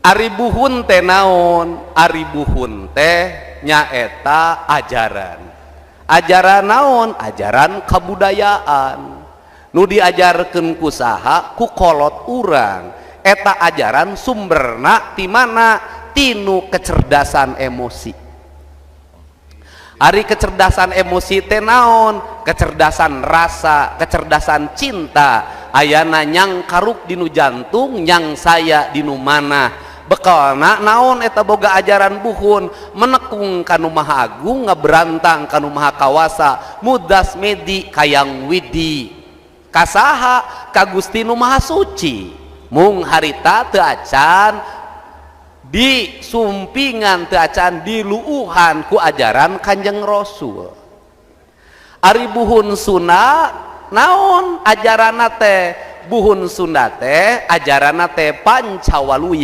Ari buhun teh naon? Ari buhun teh nyaeta ajaran. Ajaran naon? Ajaran kabudayaan. Nu diajarkeun ku saha? Ku kolot urang. Eta ajaran sumberna ti mana? Tinu kecerdasan emosi. Ari kecerdasan emosi teh naon? Kecerdasan rasa, kecerdasan cinta. Ayana nyang karuk dinu jantung, nyang saya dinu manah. Bekalna naon eta boga ajaran buhun? Menekung kanu maha agung, ngaberantang kanu maha kawasa, mudas medi kayang widi. Kasaha? Ka Gusti nu Maha Suci. Mung harita teu acan di sumpingan, teu acan diluuhan ku ajaran Kanjeng Rasul. Ari buhun Sunda naon ajaranna teh? Buhun Sunda teh ajaranna teh pancawaluya.